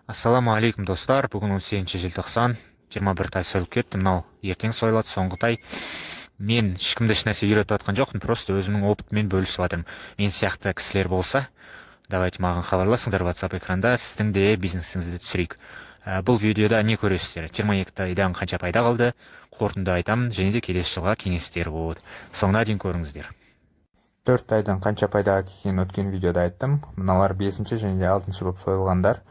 Ассалаумағалейкум, достар! Бүгін 18 желтоқсан, 21 тай сойылып кетті. Мынау ертең сойылады, соңғы тай. Мен ешкімді ешнәрсе үйретіп жатқан жоқпын, просто өзімнің опытыммен бөлісіп жатырмын. Мен сияқты кісілер болса, давайте, маған хабарласыңдар, WhatsApp экранда, сіздің де бизнесіңізді түсірейік. Бұл видеода не көресіздер? 22 тайдан қанша пайда қалды, қорытынды айтамын және де келесі жылға кеңестер болады. Соңына дейін көріңіздер. Төрт тайдан қанша пайдаға келгенін өткен видеода айттым. Мыналар бесінші және де алтыншы болып сойылғандар.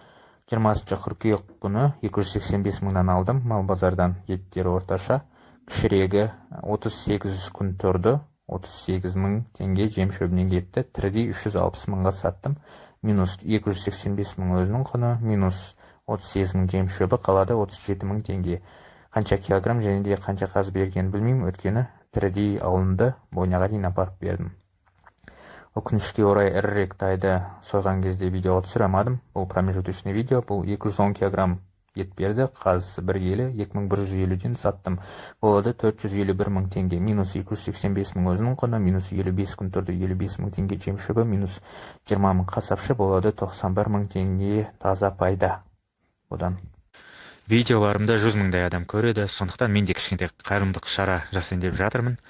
20 қыркүйек күні 285 мыңнан алдым мал базардан. Еттері орташа, кішірегі 38 күн тұрды, 38 мың теңге жем шөбінен кетті. Тірідей 360 мыңға саттым. Минус 285 мың өзінің құны, минус 38 мың жем шөбі, қалады 37 мың теңге. Қанша килограмм және де қанша қазы бергенін білмеймін, өйткені тірідей алынды, бойняға дейін апарып бердім. Өкінішке орай, ірірек тайды сойған кезде видеоға түсіре алмадым. Бұл промежуточный видео. Бұл 210 килограмм ет берді, қазысы бір келі, 2150-ден саттым, болады 451 мың теңге. Минус 285 мың өзінің құны, минус 55 күн тұрды, 55 мың теңге жем шөбі, минус 20 мың қасапшы, болады 91 мың теңге таза пайда бұдан. Видеоларымды 100 мыңдай адам көреді, сондықтан мен де кішкентай қайырымдылық шара жасайын деп жатырмын.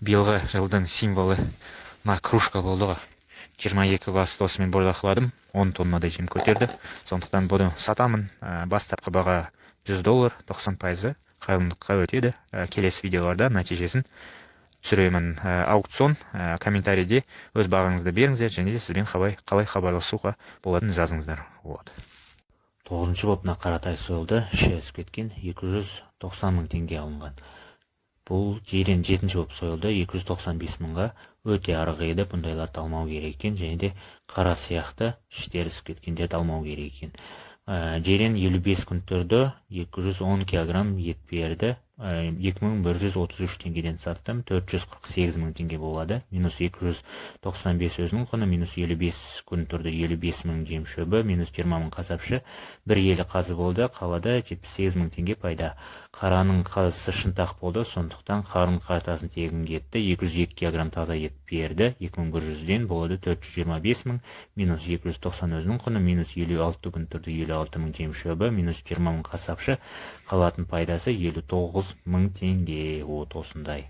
Биылғы жылдың символы мына кружка болды ғой. 22 басты осымен бордақыладым, 10 тоннадай жем көтерді, сондықтан бұны сатамын. Бастапқы баға 100 доллар, 90%-ы қайырымдылыққа өтеді. Келесі видеоларда нәтижесін түсіремін. Аукцион, комментарийде өз бағаңызды беріңіздер және де сізбен қалай хабарласуға болатынын жазыңыздар. Вот, тоғызыншы болып мына қаратай сойылды, іші ісіп кеткен, 290 мың теңге алынған. Бұл жирен жетінші болып сойылды, 295 мыңға. Өте арық еді, бұндайларды алмау керек екен және де қара сияқты іштері ісіп кеткендерді алмау керек екен. Жирен 55 күн тұрды, 210 килограмм ет берді. 2133 теңгеден саттым, 448 мың теңге болады. Минус 295 өзінің құны, минус 55 күн тұрды, 55 мың жем шөбі, минус 20 мың қасапшы, бір елі қазы болды, қалады 78 мың теңге пайда. Қараның қазысы шынтақ болды, сондықтан қарын қартасын тегін кетті. 202 килограмм таза ет берді, 2100-ден, болады 425 мың. Минус 290 өзінің құны, минус 56 күн тұрды, 56 мың жем шөбі, минус 20 мың қасапшы, қалатын пайдасы 59 мың теңге. Вот осындай.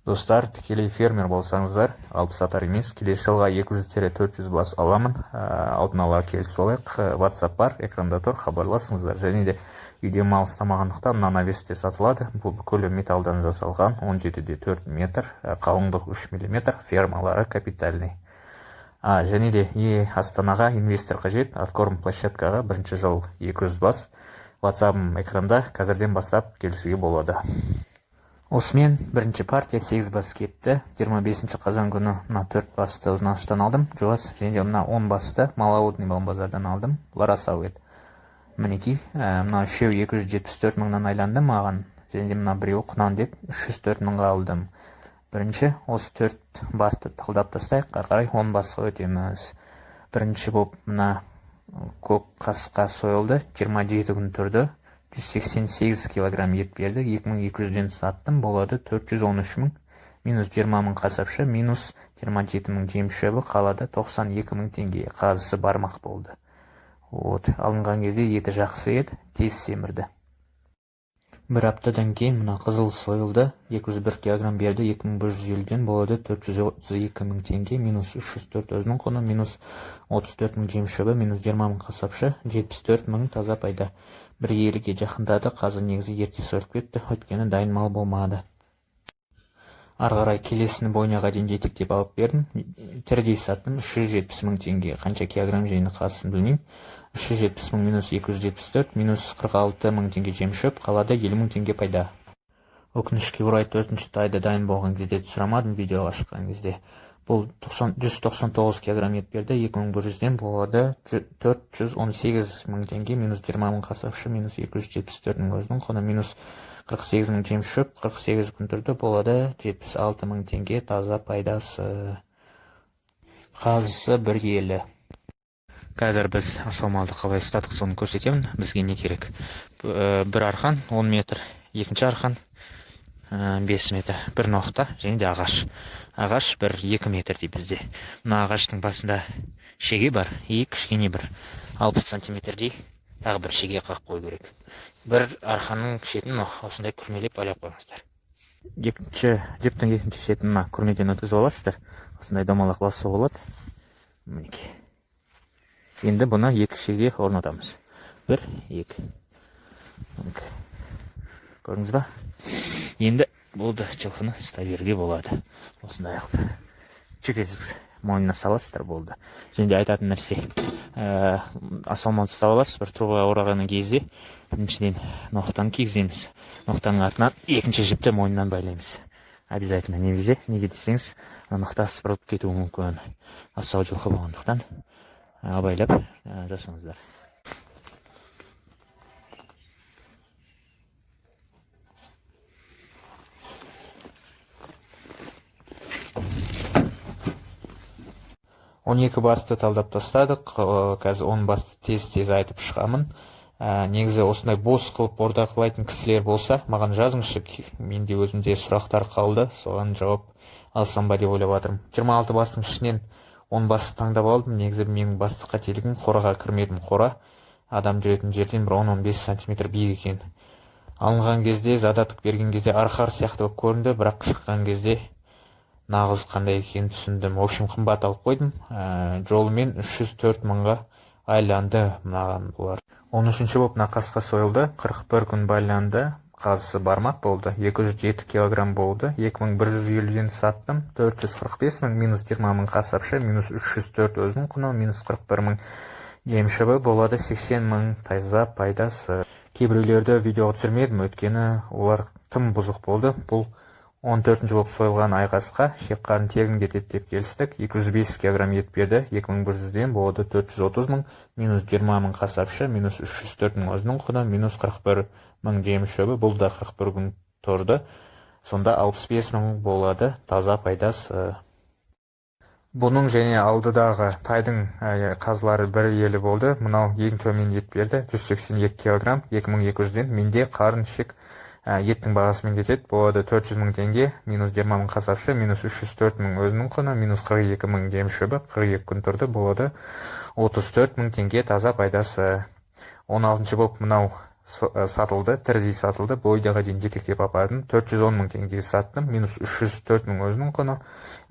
Достар, тікелей фермер болсаңыздар, алып сатар емес, келесі жылға 200-400 бас аламын. Алдын ала келісіп алайық. WhatsApp бар, экранда тұр, хабарласыңыздар. Және де үйде мал ұстамағандықтан, мына навес те сатылады. Бұл бүкілі металлдан жасалған, 17-де 4 метр, қалыңдығы 3 миллиметр, фермалары капитальный. Және де Астанаға инвестор қажет, откорм площадкаға бірінші жыл 200 бас. WhatsApp'ым экранда, қазірден бастап келісуге болады. Осымен бірінші партия 8 бас кетті. 25 қазан күні мына 4 басты Ұзынағаштан алдым, жуас, және де мына 10 басты Малоаудный мал базардан алдым, бұлар асау еді. Мінекей, мына үшеуі 274 мыңнан айланды маған және де мына біреуі құнан деп 304 мыңға алдым. Бірінші осы төрт басты талдап тастайық, ары қарай 10 басқа өтеміз. Бірінші болып мына көк қасқа сойылды, 27 күн тұрды, 188 килограмм ет берді, 2200-ден саттым, болады 413 мың. Минус 20 мың қасапшы, минус 27 мың жем шөбі, қалады 92 мың теңге. Қазысы бармақ болды. Вот, алынған кезде еті жақсы еді, тез семірді. Бір аптадан кейін мына қызыл сойылды, 201 килограмм берді, 2150-ден, болады 432 мың теңге. Минус 304 өзінің құны, минус 34 мың жем шөбі, минус 20 мың қасапшы, 74 мың таза пайда. Бір еліге жақындады. Қазір негізі ерте сойылып кетті, өйткені дайын мал болмады. Ары қарай келесіні бойняға дейін жетектеп алып бердім, тірідей саттым, 370 мың теңге. Қанша килограмм және қазысын білмеймін. 370 мың минус 274, минус 46 мың теңге жем шөп, қалады 50 мың теңге пайда. Өкінішке орай, төртінші тайды дайын болған кезде түсіре алмадым, видеоға шыққан кезде. Бұл 199 килограмм ет берді, 2100-ден, болады 418 мың теңге. Минус 20 мың қасапшы, минус 274 мың өзінің құны, минус 48 мың жем шөп, 48 күн тұрды, болады 76 мың теңге таза пайдасы. Қазысы бір елі. Қазір біз асау малды қалай ұстадық, соны көрсетемін. Бізге не керек? Бір арқан 10 метр, екінші арқан 5 метр, бір ноқта және де ағаш. Ағаш бір 2 метрдей бізде. Мына ағаштың басында шеге бар, и кішкене бір 60 сантиметрдей тағы бір шеге қағып қою керек. Бір арқанның шетін осындай күрмелеп байлап қойыңыздар. Екінші жіптің екінші шетін мына күрмеден өткізіп аласыздар. Осындай домалақ лассо болады. Мінекей. Енді бұны екі шеге орнатамыз. 1, 2. Мінекей. Көрдіңіз ба? Енді болды, жылқыны ұстай беруге болады. Осындай қылып чекезіп мойнына саласыздар, болды. Және де айтатын нәрсе, асалман ұстап аласыз, бір трубаға ораған кезде біріншіден ноқтаны кигіземіз. Ноқтаның артынан екінші жіпті мойнынан байлаймыз. Обязательно, неге десеңіз, ноқта сыпырылып кетуі мүмкін. Асау жылқы болғандықтан абайлап жасаңыздар. Он екі басты талдап тастадық. Қазір 10 басты тез-тез айтып шығамын. Негізі осындай бос қылып бордақылайтын кісілер болса, маған жазыңызшы. Менде өзімде сұрақтар қалды, соған жауап алсам ба деп ойлап жатырмын. 26 бастың ішінен 10 басты таңдап алдым. Негізі менің басты қателігім, қораға кірмедім. Қора адам жүретін жерден бір 10-15 сантиметр биік екен. Алынған кезде, задаток берген кезде арқар сияқты болып көрінді, бірақ шыққан кезде нағыз қандай екенін түсіндім. В общем, қымбат алып қойдым. Жолымен 304 мыңға айланды мынаған бұлар. Он үшінші болып мына қасқа сойылды. 41 күн байланды. Қазысы бармақ болды. 207 килограмм болды. 2150-ден саттым. 445 мың, минус 20 мың қасапшы, минус 304 өзінің құны, минус 41 мың жемшібі болады, 80 мың таза пайдасы. Кейбіреулерді видеоға түсірмедім, өйткені олар тым бұзық болды. Бұл он төртінші болып сойылған айқасқа шек қарын тегін кетеді деп келістік. 205 килограмм ет берді. 2100-ден болады 430 мың, минус 20 мың қасапшы, минус 304 мың өзінің құны, минус 41 мың жем шөбі. Бұл да 41 күн тұрды. Сонда 65 мың болады таза пайдасы. Бұның және алдыдағы тайдың қазылары бір елі болды. Мынау ең төмен ет берді, 182 килограмм, 2200-ден. Менде қарын шек еттің бағасымен кетеді. Болады 400 мың теңге, минус 20 мың қасапшы, минус 304 мың өзінің құны, минус 42 мың жем шөбі, 42 күн тұрды, болады 34 мың теңге таза пайдасы. Он алтыншы болып мынау сатылды, тірідей сатылды. Бойдаға дейін жетектеп апардым. 410 мың теңгеге саттым, минус 304 мың өзінің құны,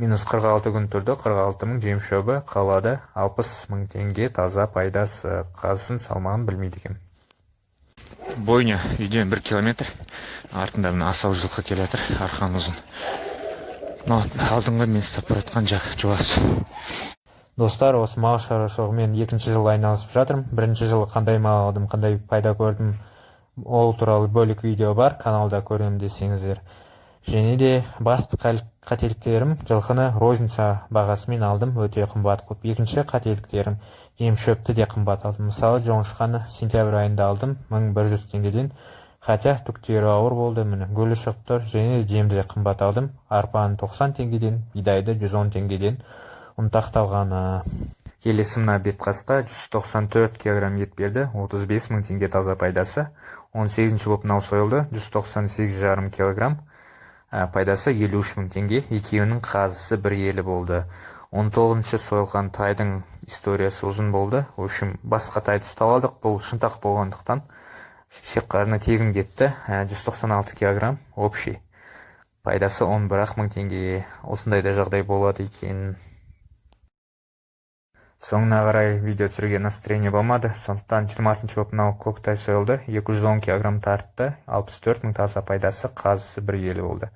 минус 46 күн тұрды, 46 мың жем шөбі қалады, 60 мың теңге таза пайдасы. Қазысын салмағын білмейді екенмін. Бойня үйден 1 километр артында мына асау жылқы келе жатыр, арқан ұзын. Мынау алдыңғы мен ұстап бара жатқан жақ жуас. Достар, осы мал шаруашылығымен екінші жыл айналысып жатырмын. Бірінші жылы қандай мал алдым, қандай пайда көрдім, ол туралы бөлек видео бар, каналда көремін десеңіздер. Және де басты қателіктерім, жылқыны розница бағасымен алдым, өте қымбат қылып. Екінші қателіктерім, жем шөпті де қымбат алдым. Мысалы, жоңышқаны сентябрь айында алдым, 1100 теңгеден. Хотя түктері ауыр болды, міне гүлі шығып тұр. Және де жемді де қымбат алдым. Арпаны 90 теңгеден, бидайды 110 теңгеден ұнтақталғаны. Келесі мына бетқасқа 194 килограмм ет берді, 35 мың теңге таза пайдасы. Он сегізінші болып мынау сойылды, 198,5 килограмм. Пайдасы 53 мың теңге. Екеуінің қазысы бір елі болды. Он тоғызыншы сойылған тайдың историясы ұзын болды. В общем, басқа тайды ұстап алдық. Бұл шынтақ болғандықтан шек қарны тегін кетті. 196 килограмм общий. Пайдасы он бір ақ мың теңге. Осындай да жағдай болады екен. Соңына қарай видео түсіруге настроение болмады. Сондықтан жиырмасыншы болып мынау көктай сойылды. 210 килограмм тартты. 64 мың таза пайдасы, қазысы бір елі болды.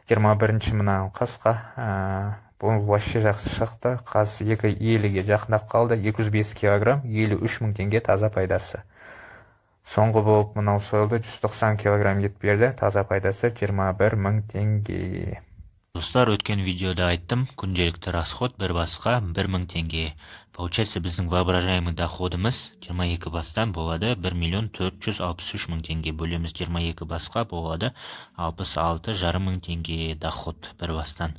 Жиырма бірінші мынау қасқа. Бұл вообще жақсы шықты. Қазысы екі еліге жақындап қалды. 205 килограмм, 53 мың теңге таза пайдасы. Соңғы болып мынау сойылды. 190 килограмм ет берді. Таза пайдасы 21 мың теңге. Достар, өткен видеода айттым, күнделікті расход бір басқа 1000 теңге. Получается, біздің воображаемый доходымыз 22 бастан болады бір миллион төрт жүз алпыс үш мың теңге. Бөлеміз 22 басқа, болады алпыс алты жарым мың теңге доход бір бастан.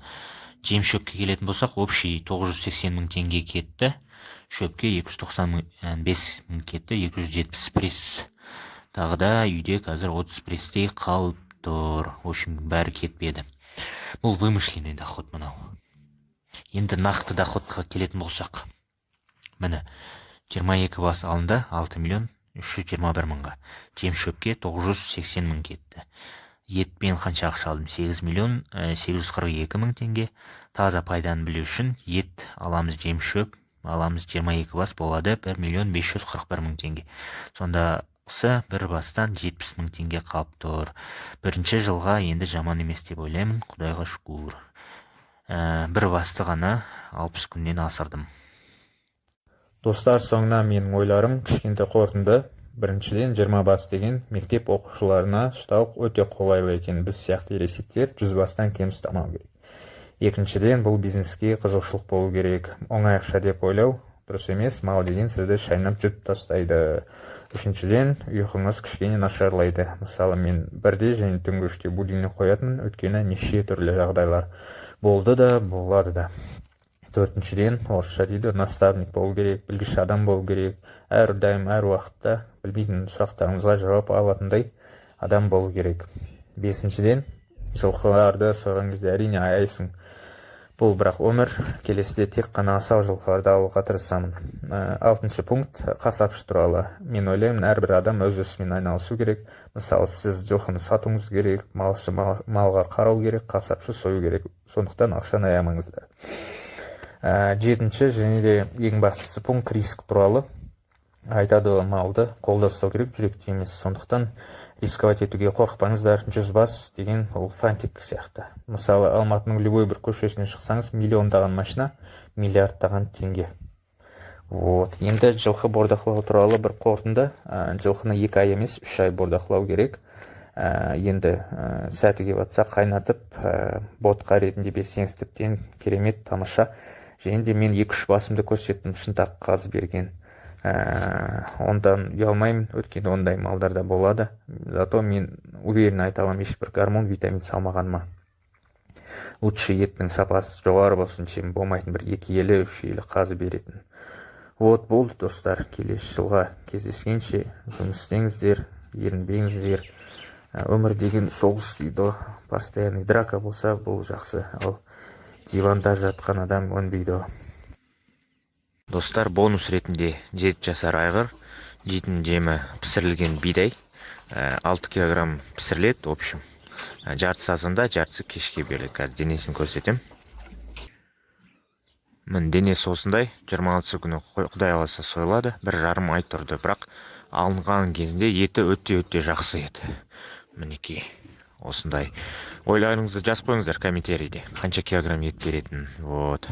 Жем шөпке келетін болсақ, общий тоғыз жүз сексен мың теңге кетті. Шөпке екі жүз тоқсан мың, бес мың кетті, екі жүз жетпіс пресс. Тағы да үйде қазір 30 пресстей қалып тұр. В общем, бәрі кетпеді. Бұл вымышленный доход мынау. Енді нақты доходқа келетін болсақ, міне, 22 бас алынды 6 миллион 321 мыңға. Жем шөпке 980 мың кетті. Етпен қанша ақша алдым? 8 миллион 842 мың теңге. Таза пайданы білу үшін ет аламыз, жем шөп аламыз, 22 бас болады 1 миллион 541 мың теңге. Сонда бір бастан 70 мың теңге қалып тұр. Бірінші жылға енді жаман емес деп ойлаймын, құдайға шүкір. Бір басты ғана 60 күннен асырдым. Достар, соңынан менің ойларым, кішкентай қорытынды. Біріншіден, 20 бас деген мектеп оқушыларына ұстау өте қолайлы екен. Біз сияқты ересектер 100 бастан кем ұстамау керек. Екіншіден, бұл бизнеске қызығушылық болу керек. Оңай ақша деп ойлау дұрыс емес, мал деген сізді шайнап, жұтып тастайды. Үшіншіден, ұйқыңыз кішкене нашарлайды. Мысалы, мен 1-де және түнгі 3-те будильник қоятынмын, өйткені неше түрлі жағдайлар болды да, болады да. Төртіншіден, орысша дейді, наставник болу керек, білгіш адам болу керек. Әрдайым, әр уақытта білмейтін сұрақтарыңызға жауап алатындай адам болу керек. Бесіншіден, жылқыларды сойған кезде, әрине, аяйсың. Бұл бірақ өмір. Келесіде тек қана асау жылқыларды алуға тырысамын. Алтыншы пункт қасапшы туралы. Мен ойлаймын, әрбір адам өз ісімен айналысу керек. Мысалы, сіз жылқыны сатуыңыз керек, малшы малға қарау керек, қасапшы сою керек. Сондықтан ақшаны аямаңыздар. Жетінші және де ең бастысы пункт риск туралы айтады. Малды қолда ұстау керек, жүректе емес. Сондықтан рисковать етуге қорықпаңыздар. 100 бас деген ол фантик сияқты. Мысалы, Алматының любой бір көшесіне шықсаңыз, миллиондаған машина, миллиардтаған теңге. Вот енді жылқы бордақылау туралы бір қорытынды. Жылқыны 2 ай емес, 3 ай бордақылау керек. Енді сәті келіп жатса, қайнатып, ботқа ретінде берсеңіз, тіптен керемет, тамаша. Және де мен екі үш басымды көрсеттім шынтақ қазы берген. Ондан ұялмаймын, өйткені ондай малдарда болады. Зато мен уверенно айта аламын ешбір гормон, витамин салмағаныма. Лучше еттің сапасы жоғары болсын, чем болмайтын бір 2 елі, 3 елі қазы беретін. Вот, болды, достар. Келесі жылға кездескенше жұмыс істеңіздер, ерінбеңіздер. Өмір деген соғыс дейді ғой, постоянный драка болса, бұл жақсы. Ал диванда жатқан адам өнбейді ғой. Достар, бонус ретінде 7 жасар айғыр. Жейтін жемі пісірілген бидай. 6 килограмм пісіріледі. В общем, жартысы азанда, жартысы кешке беріледі. Қазір денесін көрсетемін. Міне, денесі осындай. 26-сы күні, құдай қаласа, сойылады. 1,5 ай тұрды, бірақ алынған кезінде еті өте өте жақсы еді. Мінекей, осындай. Ойларыңызды жазып қойыңыздар комментарийде, қанша килограмм ет беретінін. Вот.